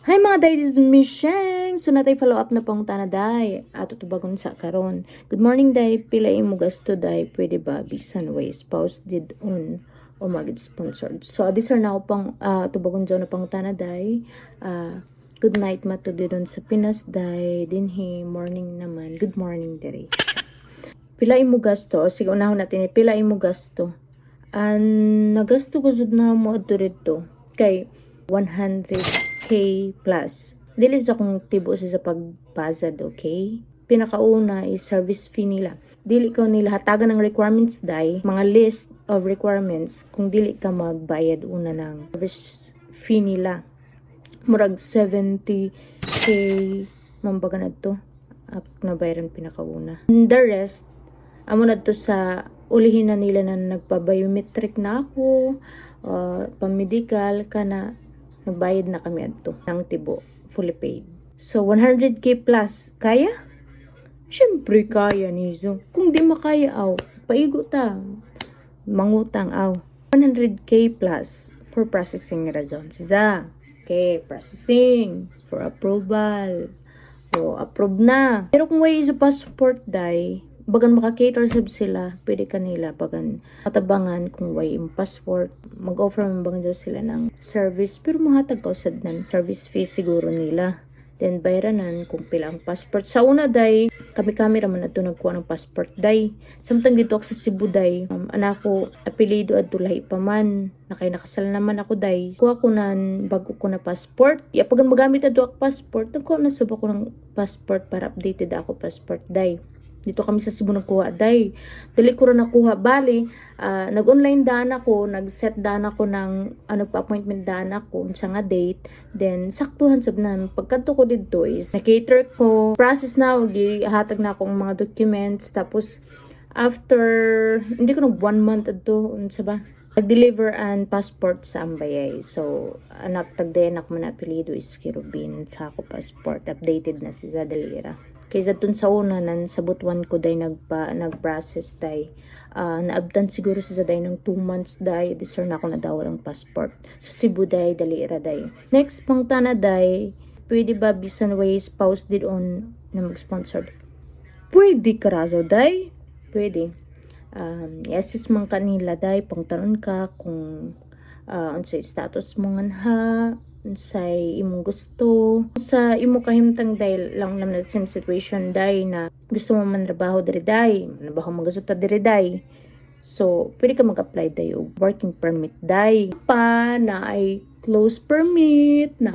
Hi mga day, this is Miss Sheng. So natay follow up na pangutana day. Ato tubagon sa karon. Good morning day, pila imo gasto day, pwede ba bisan way spouse didon o mag sponsored? So these are now pang tubagon dyan na pangutana day. Good night mato didon sa Pinas day, dinhi morning naman. Good morning diri. Pila imo gasto? O, sige, unahon natin eh. Pila imo gasto? Ang nagasto ko jud na mo adto didto kay 100K plus. Dili sa kung tibo sa pagpasad, okay? Pinakauna is service fee nila. Dili ko nila hatagan ng requirements day, mga list of requirements kung dili ka magbayad una ng service fee nila. Murag 70K mambaga na to. Ak nabayaran pinakauna. The rest, amo na to sa ulihin na nila na nagpa-biometric na ako, pa-medical kana nagbayad na kami adto ng tibo, fully paid. So 100K plus, kaya? Siyempre kaya nizo. Kung di makaya aw, paigo ta. Mangutang aw. 100K plus for processing razon. Siza. Okay, processing for approval. O, approve na. Pero kung way sa passport day, bagan maka-cater sab sila, pwede kanila bagan matabangan kung way imong passport, mag-offer man bagan daw sila ng service, pero mahatag ka usad ng service fee siguro nila. Then bayranan kung pila ang passport. Sa una day, kami-kami raman adto nagkuha ng passport day. Samtang dito ako sa Cebu day, anak ko apelyido adto lahi pa man. Nakay nakasal naman ako day. Kuha ko nan bago ko na passport. Ya pag magamit adto ak passport, nagkuha na sab ako ng passport para updated ako passport day. Dito kami sa Cebu nagkuha day. Dili ko ra nakuha bali, nag-online daan ako, nag-set daan ako ng ano pa appointment daan ako unsa nga date. Then saktuhan sab na pagkadto ko didto is na-cater ko, process na og gihatag na akong mga documents, tapos after hindi ko nag one month adto unsa ba nag-deliver ang passport sa Ambayay. So, anak tagdayan ako man apelyido is Kirubin sa ako passport. Updated na si Zadalira. Kaysa dun sa una, nan sa butuan ko day nag-process day. Naabtan siguro sa day ng 2 months day. This na ako nadawat ang passport. Sa Cebu day, dalira day. Next pangutana day, pwede ba bisan way spouse didon na mag-sponsor? Pwede karazo day. Pwede. I-assist man kanila day, pangtanon ka kung unsay status mo nganha, unsay imong gusto. Sa imo kahimtang day lang naman na same situation day na gusto mo man trabaho diri day, trabaho man gusto ta diri day. So, pwede ka mag-apply day og working permit day. Pa na ay close permit na